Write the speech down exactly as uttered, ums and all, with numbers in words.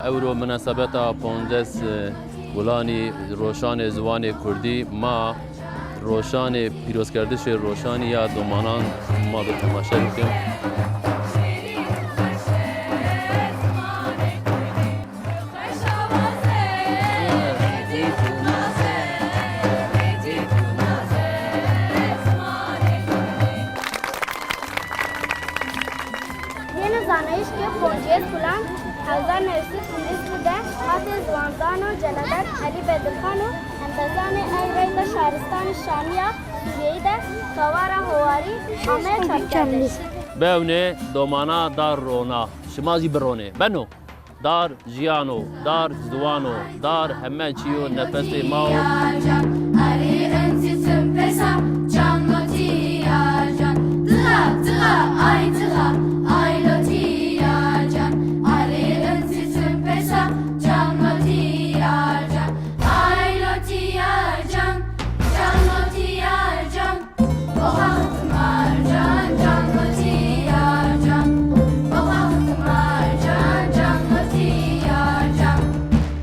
Ewro minasebeta ponces, e, Gulanî, roşanê ziwanê kurdî, ma roşanê pîrozkerdişê roşanî ya domanan ma do temaşe bikin. Yeno zanayîş ke Poncês Gulan hezar new sey pêncî de hatê ziwanzano Celebert Elî Bedirxan û embezanê ey reyde şaristanê Şamî ya Sûrîyeyî de Kawara Howarî ame çapkerdişî. Bewnê domana dar rona, şima zî bironê. Beno. Dar jiyan o, dar ziwan o, dar heme çî yo, nefesê ma o.